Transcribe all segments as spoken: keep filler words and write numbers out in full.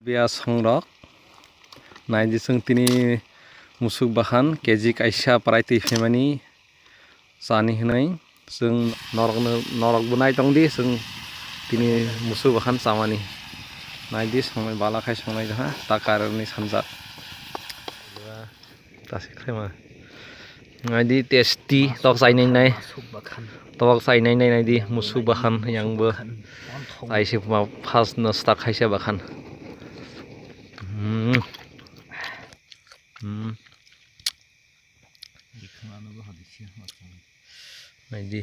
Biya songrok naidi chwng tini musuk bahan K G kaisa prai twi phaimani chani hwnwi chwng norokno, norokbo nai tongdi chwng tini musuk bahan chamani naidi songnai bala khai songnai jaha ta karani sanjak. Tasik khaima. Naidi tasty tok chainai nai. Tok chainai nai naidi musuk bahan yang bo. Aisi ma first no start khaisa bahan. Hmm. Hmm. Naidi.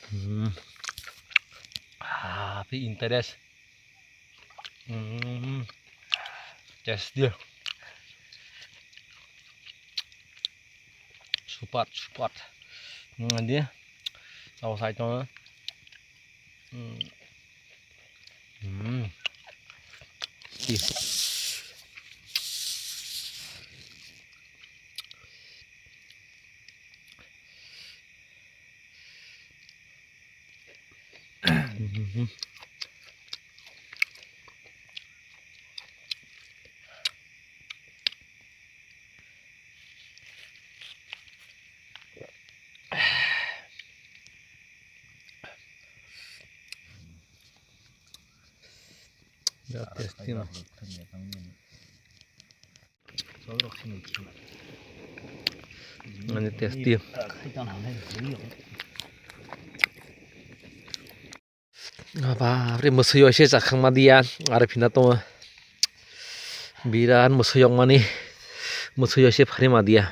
Hmm. Ah, pi interest. Hmm. Test dia. Supat, supat. Hmm, dia. Tahu saya tu. Hmm. Hmm. Ih. Birat tasty no. Ani tasty. Bapre, mwswi o se chakhang ma dia, aro phina tongo. Birat mwswi yokmani, mwswi o se phari ma dia.